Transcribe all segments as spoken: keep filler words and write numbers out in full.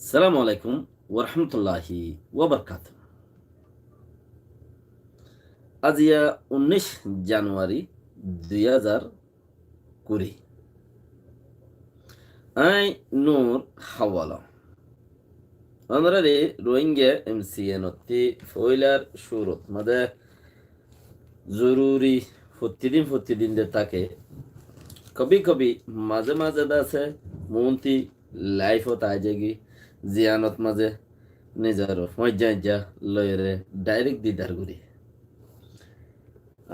Assalamu alaikum warahmatulláhi wabarakátuhu. Aziya unnic januari dui házar kuri. Añí Nur Hawala. Ónorare Rohingya M C N ottú foóilar cúrot mazé zoruri fottí din fottí din de táke. Kobí kobí mazé mazé de asé, muúntu laifot aái zaigói, ziyanot mazé nizor foijja foijja loiyóre dairek didar gorí.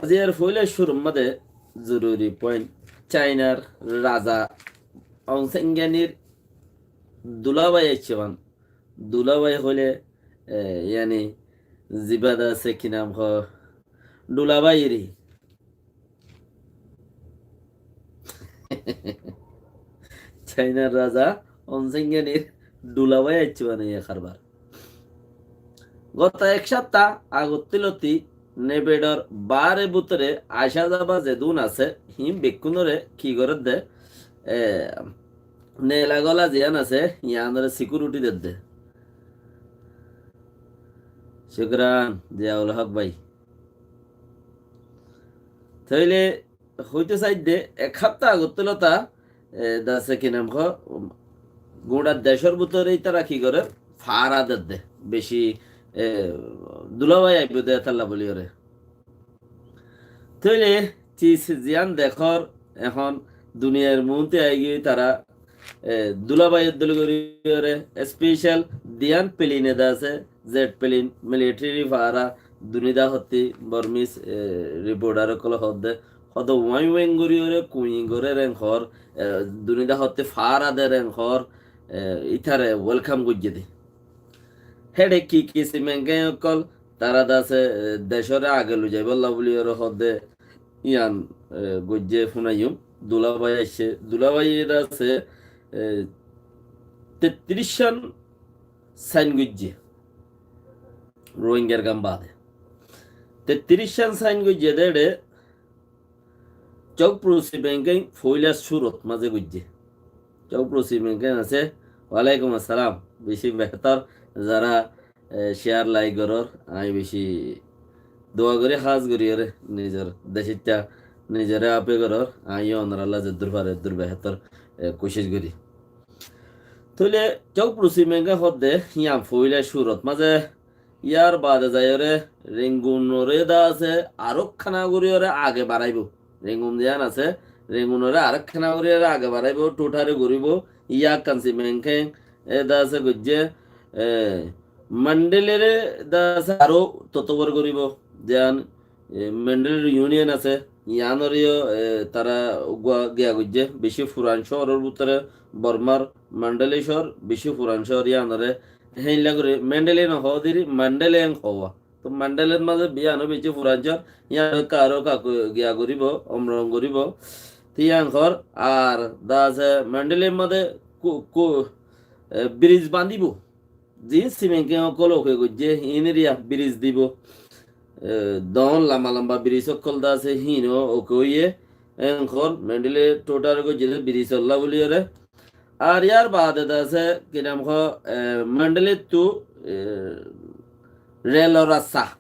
Aziyar foóila cúror mazé zoruri point, Cainar raza Onsenganir dulabái aiccé fán. Dulabái hoilé, e, yáni, zibá de asé ki nam hoó, dulabái ri. Cainar raza Onsenganir dulabái aiccé fán, e karbar. Goto ek háfta agottú loti Nepedor baáre bútore aicá zaba zedún asé, híin bekkúnore ki gorédde, e, nela gola ziyán asé, yíanore sikiuriti dedde. Cúkuran, Ziyaul Hók bái. Tóile hoitó saidde, ek háfta agottú lota, e, de asé ki nam hoó, gura decór bútore ítara ki gorér, fára dedde. Beci, e, dulabái aibó de tálla bóliyoré. Tóile cis ziyán dekór, ehón duniyair muúntu aigiyói tará, e, dulabái dóli goríyoré, special diyan plane de asé, jet plane, military fára, dunida hottú Bormis, e, reporter ókkole hoódde, hoódde wáin wáin goríyoré, kuñi goré reng hoór, e, dunida hottú fára de reng hoór, e, ítare welcome goijjé de. Héçe ki ki Simenken ókkol, tará de asé, e, decóre age loi zaibólla bóliyoré hoódde, yían, e, goijjé fúnaiyum, dulabái aiccé, dulabái de asé, e, tettiríc cán sain goijjé. Rohingyar gán baade. Tettiríc cán sain goijjé de éçe, Cókfru Simenken foóila cúrot mazé goijjé. Cókfru Simenken asé, walaikum assalam. Beci behétor, zará, e, share, like gorór, añí beci dua gorí, hás goríyoré, nizor decótta nizoré ape gorór, añí yó onorálla zeddúr fari eddúr behétor, e, kucíc gorí. Tóile Cókfru Simenken hoódde, yían foóila cúrot mazé, yár baade zaiyoré Rengunoré de asé arókkána goríyoré age baráibo. Rengun ziyán asé, Rengunoré arókkána goríyoré age baráibo, thuthári goríbo, yían ekkán Simenken e de asé goijjé, e, Mendeleyre de asé aró totobor goríbo, ziyán, e, Mendeley Union asé, yíanoré yó, e, tará uggúa giya goijjé, beci furan cóoror bútore Bormar Mendeley cóor, beci furan cóor, yíanoré héinla gorí Mendeley no hoó diri, Mendeley en hoó. Tó Mendeley mazé yíano beci furan cóor, yíano ekka aró ekka giya goríbo, omrong goríbo. Tó yían hoór, ar de asé Mendeley mazé ku-, ku-, e, bridge bañdíbo. Ziín Simenken ókkol oke goijjé, híinor yá bridge dibo. E, doón lamba lamba bridge ókkol de asé, híino oke óiye. En hoór, Mendeley thuthári goijjé de bridge olla bóliyoré. Ar yár baade de asé, ki nam hoó, e, Mendeleyttú, e, relor rasta,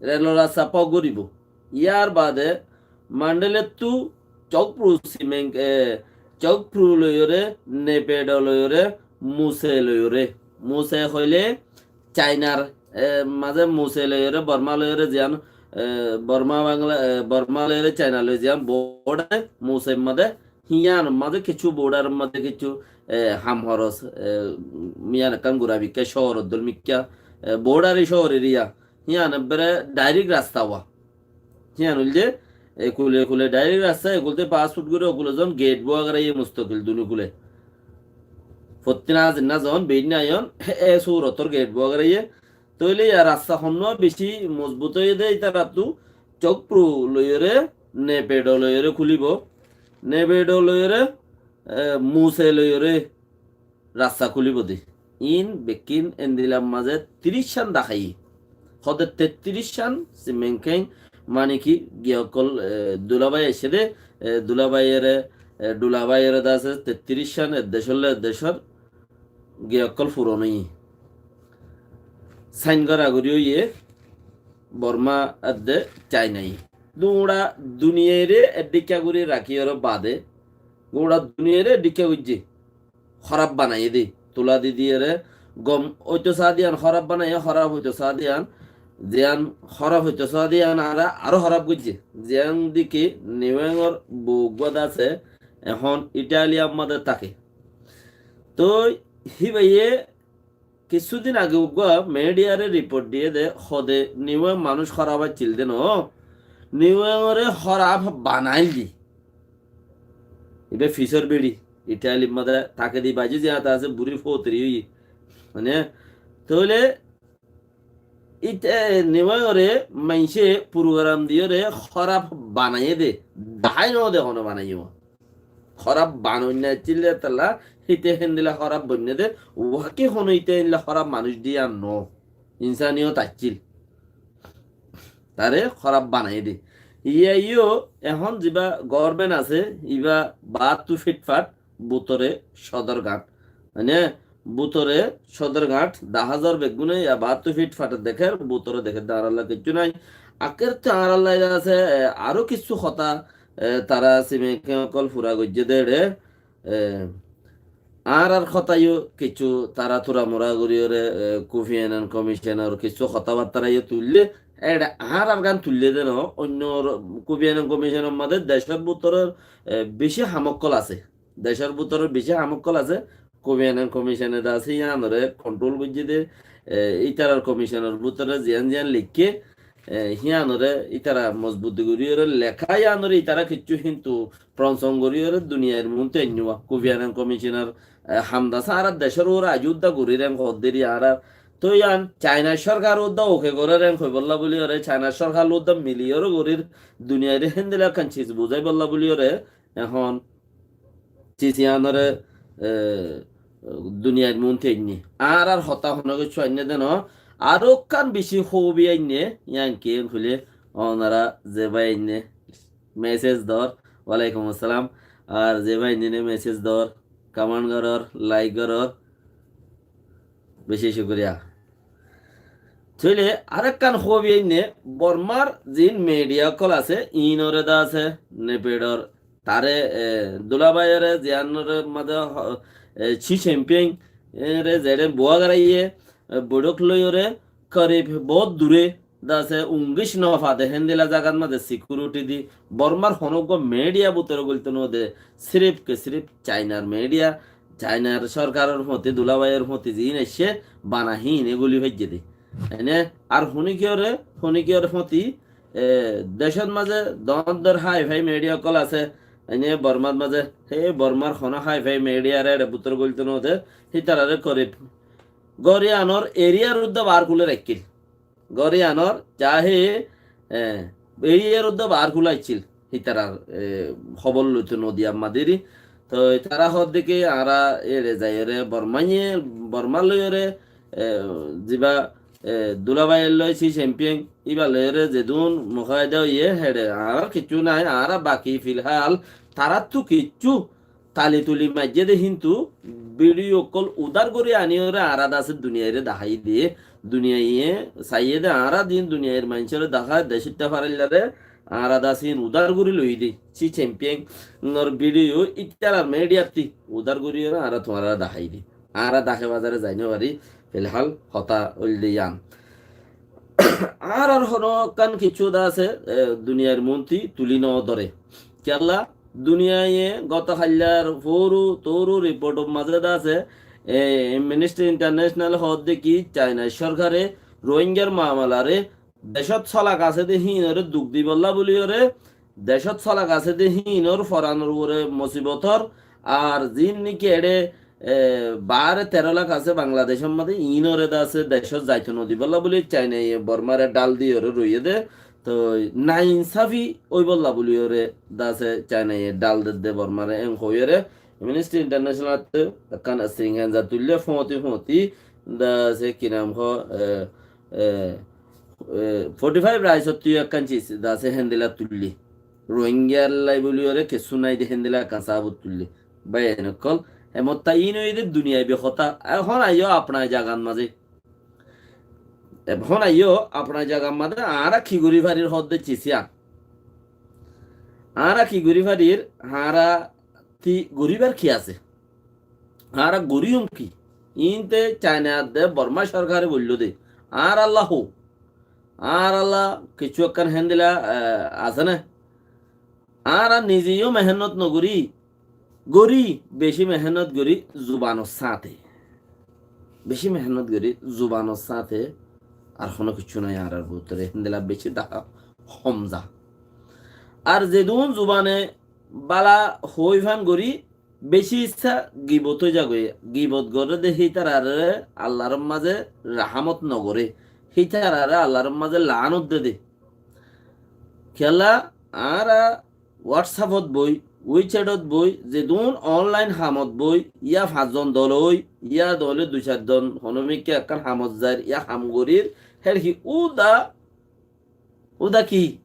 relor rasta fok goríbo. Yár baade Mendeleyttú Cókfru Simenk-, e, Cókfru loiyoré, Nefedo loiyoré, Muse loiyoré. Muse hoilé Cainar, e, mazé Muse loiyoré, Borma loiyoré ziyán, e, Borma Bangla, e, Borma loiyoré Caina loi ziyán border, Muse mazé híyan mazé kessú border mazé kessú, e, ham horos, e, híyan ekkán gura mikká cóor, dol mikká, e, border cóor area. Híyan ebbere direct rasta wa. Híyan óilde, e, kule kule direct rasta, e kulde pass foot gorí, o kule zon gate bówa goráiye mustakil duni kule. Fottí na zin na zon, bein na ayon, e, e surotor gate bówa goráiye. Tóile yá rasta honnúa beci mozbut óiye de, ítarattú Cókfru loiyoré, Nefedo loiyoré kúlibo. Nefedo loiyoré, e, Muse loiyoré rasta kúlibo de. Iín bekkín endilla mazé tiríc cán daháiye. Hóde tettiríc cán Simenken mani ki giya ókkol, e, dulabái aiccé de, e, dulabáiyore, e, dulabáiyore de asé tettiríc cán, e decólla e decór ge ókkol furon óiye. Sain gora gori óiye Borma edde Cainaye. Duñra duniyaire eddikka gori rakiyóre bade, gura duniyaire eddikka goijje. Hóraf banaiyé de. Tula di diyére gom óito saá de yián hóraf banaiyé, hóraf óito saá de yián, ziyán hóraf óito saá de yián añára aró hóraf goijjé. Ziyán deki Niuwengor bou uggúa de asé, ehón Italiar mazé táke. Toi híbaye kissú din age uggúa midiyare riport diyé de, hode Niuweng manúic hóraf accíl de no, Niuwengore hóraf banail de. Ibá fisór beçi, Italir mazé táke de, bazi ziyán asé, buri fotiri óiye. Mane, tóile ite Niuwengore maincé purugaram diyóre hóraf banaiyé de, dahái no de hono banaiyé. Hóraf banoinna accíl de tala, híte héndilla hóraf boinné de, waki hono híte héndilla hóraf manúic de yián no. Insaniyot accíl. Tare hóraf banaiyé de. Iyá yó ehón ziba gormen asé, ibá baáttu fitfat, butore Sodorghat. Mane, butore Sodorghat, daházar beggúne ya baáttu fitfat dekér, butore dekér de añáralla kiccú nai. Akér to añáralla asé, e, aró kissú hotá, e, tara simeke ókkol fura goijjé de eçe, e, añárar hotá yó kissú tara turamura goríyore, e, Kofi Annan Komishanor kissú hotábattára yó tuillé, eçe añárar gán tuillé de no, oinno Kofi Annan Komishanor mazé decór bútore, e, beci ham ókkol asé. Decór bútore beci ham ókkol asé, Kofi Annan Komishane de asé, yíanore kontrol goijjé de, e, ítarar komishonor bútore ziyán ziyán leikké, e, híanore ítara mozbut goríyore leká yíanore ítara kiccú hintu pronsong goríyore duniyair muúntu ainnúa. Kofi Annan Komishonor, e, ham de asé, añárar decór uore aijjó udda gorír en hoódderi añárar. Toi yían Cainar sorkar udda oke gorér en hoibólla búliyore, Cainar sorkar udda miliyore gorír, duniyaire héndilla ekkán ciz buzáibolla búliyore, ehón ciz yíanore, e, duniyair muúntu ainné. Añárar hotá hono kiccú ainné de no, aró ekkán beci hóbi ainné, yían ki hoilé, onora ze bái ainné mesej dor, walaikum assalam, ar ze bái ainné mesej dor, comment goror, like goror, beci cúkuriya. Tóile arekkán hóbi ainné, Bormar ziín midiya ókkol asé, iínore de asé, Nepedor tare, e, dulabaiyore ziyánore mazé ho-, e, Xi Jinping ere zeçé buá garaiyé, e, boiçók loiyóre korib boóut duré de asé, ungíc no fade héndilla zagat mazé sikiuriti di, Bormar honó uggúa midiya bútore goilto no de, sirif ke sirif Cainar midiya, Cainar sorkaror foti, dulabaiyor foti ziín aiccé, bana híine guli faijjé de. Ene ar honikiyore, honikiyore foti, e, decót mazé doóñr doóñr háifai midiya ókkol asé, ene Bormar mazé, hé Bormar honó háifai midiyare eçe bútore goilto no de, hítarare korib gór yíanor eriyar udda baár kúle raikkíl. Gór yíanor cahe, e, eriyar udda baár kúle aiccíl. Hítarar, e, hóbor loito no diya madiri. Toi tara hoódde ki añára eçe zaiyóre Bormaye, Borma loiyóre, e, ziba, e, dulabaiyor loi Xi Jinping, íba loiyóre zedún mukáida óiye, héçe añárar kiccú nai, añára baki filhál taráttu kiccú tali tuli maijjé de, hintu bidiyo ókkol udár gorí aníyore añára de asé duniyaire dahái diyé, duniyaiye saiyé de, añára din duniyair maincóre dahái, decótta faraillare añára de asé iín udár gorí loiyí de. Xi Jinpingor bidiyo ítarar midiyattí udár goríyore añára tuáñrare dahái di. Añára dahé bazare zai no fari, filhál hotá óilde yían. Añárar honó ekkán kiccú de asé, e, duniyair muúntu tuli no dóre. Kiyólla? Duniyaiye goto haillar fóru tóru riportor mazé de asé, e, Amnesty International hoódde ki Cainar sorkare Rohingyar mamalare decót sólak asé de híinore duk dibolla búliyore, decót sólak asé de híinor foranor uore mosibotor, ar ziín niki eçe, e, baáre teró lak asé Bangladecór mazé, iínore de asé decót zaito no dibolla búli Cainaiye Bormare dhál diyore roiyé de, toi nainsafi óibolla búliyore de asé Cainaiye dhál dedde Bormare en hoiyore, Amnesty International-ot ekkán string henza tuille, fóti fóti de asé ki nam hoó, e, e, e, forty five rights-ottú ekkán ciz de asé héndilla tuille. Rohingyar lai búliyore kessú nai de héndilla ekkán sábut tuille. Bái en ókkol, Emottá iín óiye de duniyaibi hotá. Ehón aiyó apnar zagar mazé. Ehón aiyó apnar zagar mazé añára ki gorí farir hoódde cis yían. Añára ki gorí farir, añára ti goríbar ki asé? Añára goríyum ki? Iínte Caina de Bormá sorkare boilló de. Añáralla hó. Añáralla kessú ekkán héndilla, eh, asé né? Añára nize yó mehénnot nogorí, gorí, bicí mehénnot gorí zubanor sáñte. Bicí mehénnot gorí zubanor sáñte, ar honó kessú nái añárar bútore, héndilla bicí dahá hom za. Ar zedún zubane bála hoóifán gorí, bicí issá gibot ói zagói, gibot goré de hítararé Allar mazé rahámot nogoré, hítararé Allar mazé laánot de de. Kiyólla añára WhatsAppot boi, WeChatot boi, zedún online hamot boi, yá fañszon dol ói, yá dole dui sairjon, honómikká ekkán hamot zair, yá ham gorír, hér ki úda, úda ki?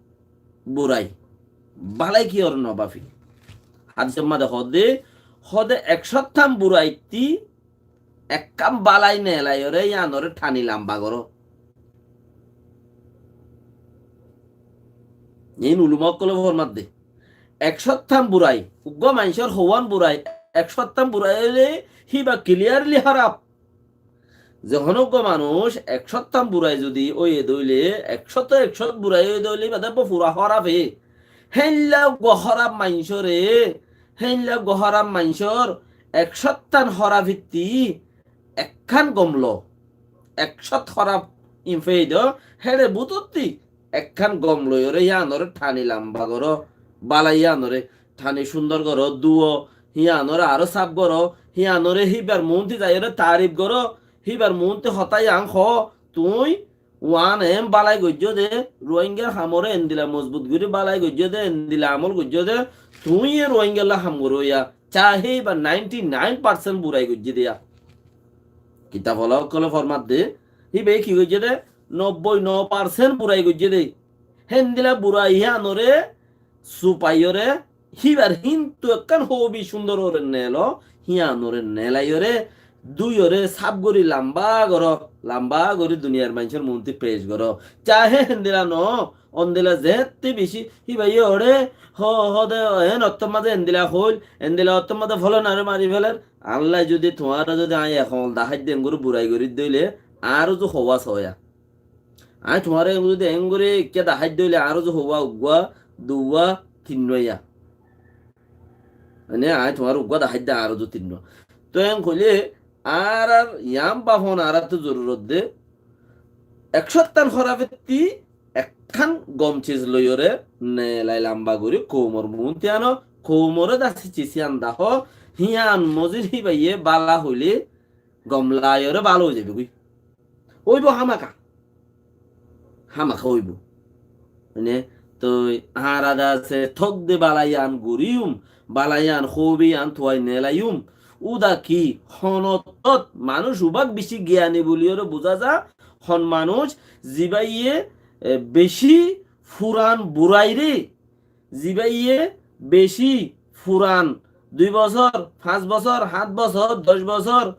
Burai. Bálai ki or nobáfi. Hádisor mazé hoódde, hoódde ekcóttán buraittí ekkán bálai neelaiyoré yíanoré thani lamba goró. Iín uluma ókkole formadde. Ekcóttán burai, uggúa maincór houwán burai, ekcóttán burai óile híba clearly hóraf. Ze honó uggúa manúic ekcóttán burai zodi óiye de óile, ekcót ekcót burai óiye de óile, íba de ebbó fura hórafe. Héilla uggúa hóraf maincóre, héilla uggúa hóraf maincór ekcóttán hórafittí ekkán gom lo, ekcót hóraf infeido, héçe bútotti ekkán gom loiyoré yíanoré thani lamba goró, bálai yíanoré thani cúndor goró, duwo, híanoré aró sáf goró, híanoré híbar muúnti zaiyoré taarif goró, híbar muúnti hotá yían hoó, tuñí Uán eén bálai goijjó de, Ruáingar hamoré endila mozbut gorí bálai goijjó de, endila amól goijjó de, tuñí e Ruáingalla ham goróya, cahe íba ninety nine percent burai goijjé de yá. Kitab ola ókkole format de, híbaye ki goijjé de, nobboi no percent burai goijjé de. Héndila burai híanoré supaiyóre, híbar híntu ekkán hóbi cúndor óre neelo, híanoré neelaiyóre, duiyóre sáf gorí lamba goró, lamba gorí duniyar maincór muúnti pec goró. Cahe héndila noó, óndila zeéñtte bicí, híbaye óre, ho-, hoóde, eén ottór mazé endila hoóil, endila ottór mazé fólonaré mari féler, Allai zodi tuáñra zodi aññí ek oñol daháidde engori burai gorídde óile, añár uzu houwa soóya. Aññí tuáñre zodi engori ekká daháidde óile añár uzu houwa uggúa, duwá, tinnúa yá. Mane aññí tuáñre uggúa daháidde añár uzu tinnúa. Toi en hoilé añárar yían báfon añáráttu zorurot de. Ekcóttán hórafettí ekkán gom ciz loiyóre neelai lamba gorí koumor muúnti ano, koumoré dasi ciz yían dahó, híyan mozir híbaye bála hoilé gom laiyoré bála ói zaibogói. Óibo hámaka. Hámaka óibo. Mane, toi añára de asé tók de bála yían goríyum, bála yían hóbi yían tuai neelaiyum. Úda ki, honottót manúic ubák bicí giyani buliyóre buzá za, hon manúic zibáye, e, bicí furan burairé, zibáye bicí furan, dui bosór, fañs bosór, hát bosór, doc bosór,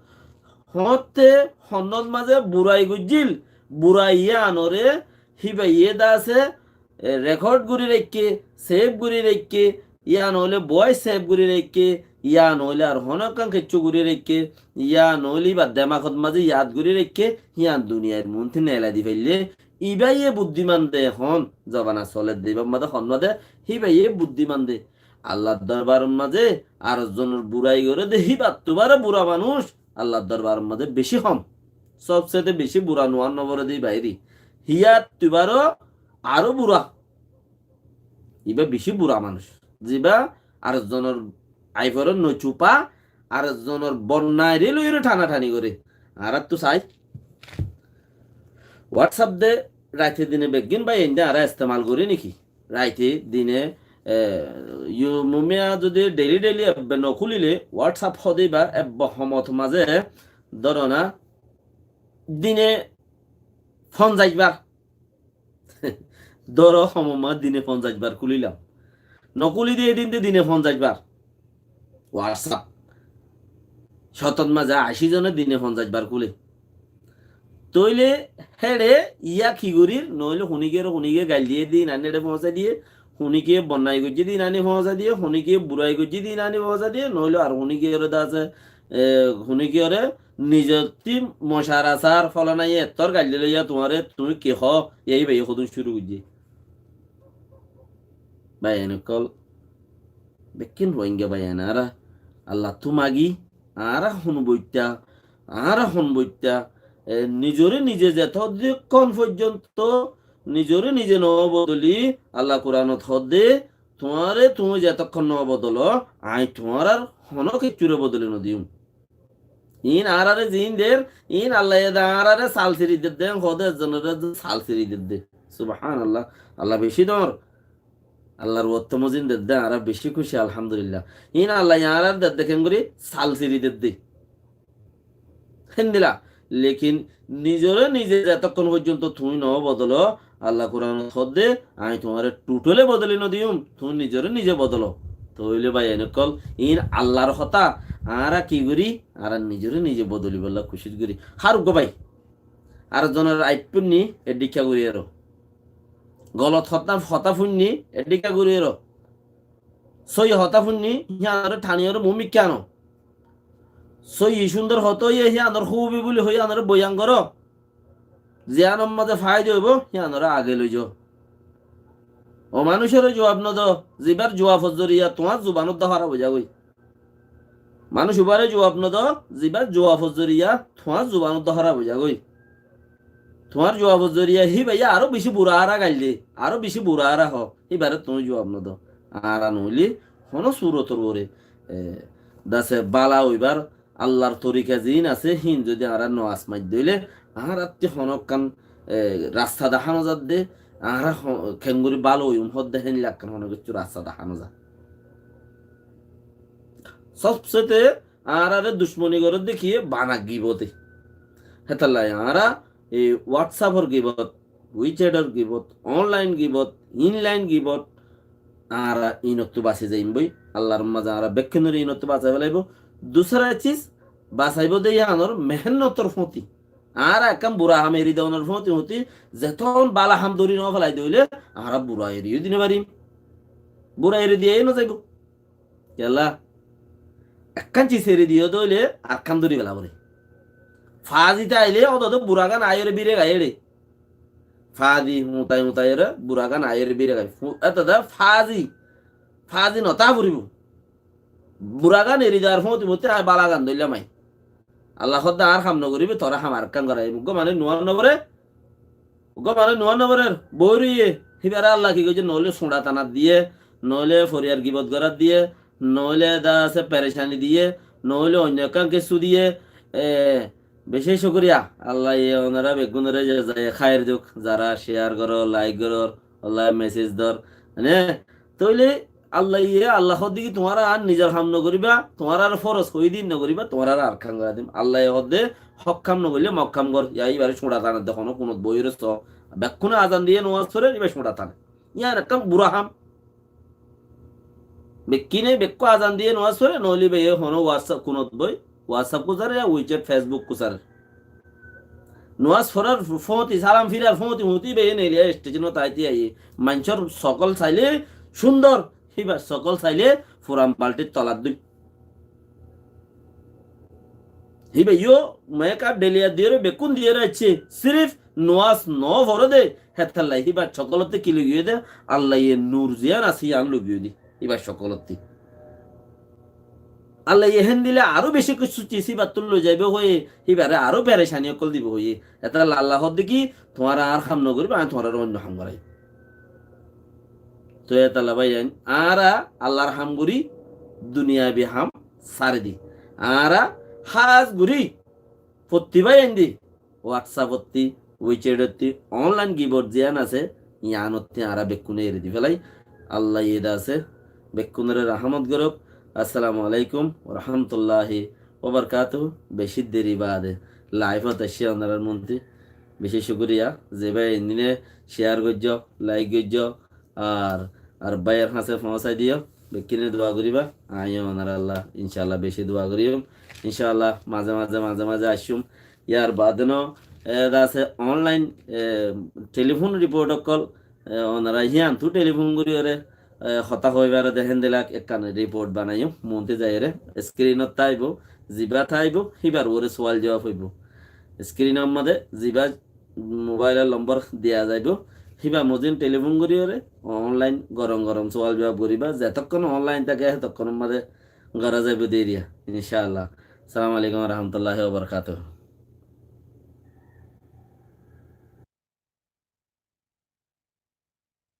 hoóñtte honnót mazé burai goijjíl, burai yíanoré híbaye de asé, e, rekód gorí raikké, sev gorí raikké, yían óile boóis sev gorí raikké, yían óile ar honó ekkán kessú gorí raikké, yían óile íbar demakot mazé yad gorí raikké, híyan duniyair muúnti neelai di faillé, ibáye buddíman de hoón, zobana soler de, ibár mazé hoón mazé, híbaye buddíman de. Allar dorbaror mazé ar zonor burai goré de, híbattú baré bura manúic Allar dorbaror mazé bicí hom. Sobsete bicí bura nuán noboré de ibáyeri. Híyattú baré aró bura. Ibá bicí bura manúic. Zibá ar zonor aiforot nocupa, ar zonor bonnaire loiyóre thanathani goré. Añáráttu sai. WhatsApp de raite dine beggín bái eindé añára estemal gorí niki? Raite dine, e, yu-, mumiya zodi daily daily ebbe nokúlile, WhatsApp hoó de ibá ebbe homot mazé, dóro na, dine fonzaic bar. Dóro, homot mazé dine fonzaic bar kúlilam. Nokúli de edin de dine fonzaic bar. WhatsApp. Cótot mazé ací zone dine fonzaic bar kúle. Tóile héçe yá ki gorír? Noóile huníkiyóre huníkiye gail diyé de ináni héçe foóñsai diyé, huníkiye bonnai goijjé de ináni foóñsai diyé, huníkiye burai goijjé de ináni foóñsai diyé, noóile ar huníkiyóre de asé, e, huníkiyóre nizottí mocara sar, folanaye ettór gail dilo, yá tuáñre, tuñí ki hoó, yá híbaye hodún cúru goijjé. Báiyain ókkol, bekkín Ruáingga báiyain, añára Allattú magi, añára hon boitta, añára hon boitta, e, nizoré nize zetókkon foijjonto nizoré nize no bodoli, Allah Kuranot hoódde, tuáñre tuñí zetókkon no bodolo, añí tuáñrár honó kiccúre bodoli no diyum. Iín añáráre ziín der, iín Allaye de añáráre sal siri der de, hoóde ezzonoré de sal siri der de. Subhánallah, Allah bicí doñr. Allar uottó mozin der de, añára bicí kúci, alhamdulillah. Iín Allaye añáráre der de keéngorí? Sal siri der de. Héndilla, lekin nizoré nize zetókkon foijjonto tuñí no bodolo, Allah Kuranot hoódde, añí tuáñre thutole bodoli no diyum, tuñí nizoré nize bodolo. Tóile báiyain ókkol, iín Allar hotá, añára ki gorí? Añára nizoré nize bodolibolla kucíc gorí. Hár uggwá bái, ar zonor aib fúinni, eddikká gorí ero. Golot hotá, hotá fúinni, eddikká gorí ero. Sóiyi hotá fúinni, híanoré thaniyóre muúmikká ano. Sóiyi cúndor hotá óiye, híanor kúbi buli hoi, híanoré boyan goró. Ziyánor mazé faáida óibo, híanoré age loizo. Ó manúicoré juab nodó, zibár juafor zoriya tuáñr zubanót dé hóraf ói zagói. Manúic ubáre juab nodó, zibár juafor zoriya tuáñr zubanót dé hóraf ói zagói. Tuáñr juafor zoriya híbaye aró bicí bura ara gail de, aró bicí bura ara hoó, híbaré tuñí juab nodó. Añára noóile honó surotor uore, e, dase bála óibar Allar torika ziín asé, híin zodi añára no asmai dóile, añárattí honókkan, e, rasta dahá no zadde, añára ho-, keéngorí bála óiyum hoódde héinlakkán honó kiccú rasta dahá no za. Sobsete añáráre ducmoni gorédde kiyé? Bana gibote. Hétallai añára e WhatsApp or gibot, WeChat or gibot, online gibot, inline gibot, añára inottú basi zaiyum boi. Allar mazé añára bekkúnore inottú basai felaibó. Dusra cis, basaibó de yíanor mehénnotor fúñti. Añára ekkán bura ham eri donor fúñti fúñti, zeton bála ham dóri no felai dóile, añára bura eriyó di no farim. Bura eri diya no zaibo. Kiyólla? Ekkán cis eri diyó dé óile arekkán dóri fela foré. Fazi táile ódode buragán aiyóre bíre gai éçe. Fazi huñtai huñtai ore buragán aiyóre bíre gai. Fu-, étode fazi, fazi no táa foribó. Buragán eri dar fúñti fúñti añí bálagan dóilla mai. Allah hoódde añár ham no goríbi, toré ham arekkán goráiyum. Uggwá manúic nuwar no foré, uggwá manúic nuwar no forér, boói roiyé, híbaré Allah ki goijjé, noóile suñça tanat diyé, noóile foriyar gibot gorát diyé, noóile dá asé perecani diyé, noóile oinno ekkán kessú diyé, e, bicí cúkuriya. Allaye onorá beggúnoré jazaye khair douk, zará share goró, like goró, Allaye message dór, mane, tóile Allaye, Allah hoódde ki tuáñra ar nizor ham no goríba, tuáñrare foroz hoiyé de ín no goríba, tuáñrare arekkán gorái dim. Allaye hoódde hók ham no goille mok ham gor. Yá íbaré suñça tanedde honó kunot boói ore só. Bekkúne azan diyé nomás forer, íba suñça tane. Yían ekkán bura ham. Bekkúne bekkú azan diyé nomás forer, noóile íbaye honó WhatsApp kunot boói, WhatsApp kusárer, yá WeChat, Facebook kusárer. Nomás forar fóñti, salam firar fóñti fóñti íbaye neeliya stejot aite aiyé. Maincór sokol sailé cúndor, híbar sokol sailé furan baltir tolat dui. Híbaye yó mekap deliya diyóre bekkún diyóre aiccé. Sirif nomás no foré dé, hétalla híbar sokolottí ki loi giyé dé, Allaye nur ziyán asé yían loi giyé dé. Híbar sokolottí. Allaye héndilla aró bicí kessú cis híbattú loi zaibou hoiyé, híbaré aró perecani ókkol dibou hoiyé. Hétalla Allah hoódde ki, tuáñra añár ham no goríba, añí tuáñrare oinno ham goráiyum. Toi hétalla báiyain, añára Allar ham gorí, duniyabi ham sári di. Añára hás gorí, fottí báiyain di, WhatsApp ottí, WeChat ottí, online gibot ziyán asé, yíanottí añára bekkúne eri di felai. Allaye dá asé bekkúnore rahámot gorók. Assalamu alaikum wa rahmatullahi wa barakatuhu. Bicí deri baade live ot aiccí onorar muntí. Bicí cúkuriya. Ze bái endine share goijjó, like goijjó, ar, ar báiyor hañsé foóñsai diyó. Bekkúne dua goríba. Añí yó onoralla, incállah, bicí dua goríyum. Incálla maze maze maze maze aiccúm. Yar baade no, e, de asé online, e, telifón riport ókkol, e, onora híantu telifón goríyore, e, hotá hoibar de héndilla ekkán riport banaiyum, muúntu zaiyóre, screen ot táibo, zibá táibo, híbar uore sual zuab óibo. Screen or maze zibá mobile or lombor diya zaibo, híba mozin telifón goríyore, online gorom gorom sual zuab goríba, zetokkón online táke, hetokkón or maze gorá zaibo deriya, incálla. Assalamu alaikum wa rahmatullahi wa barakatuhu.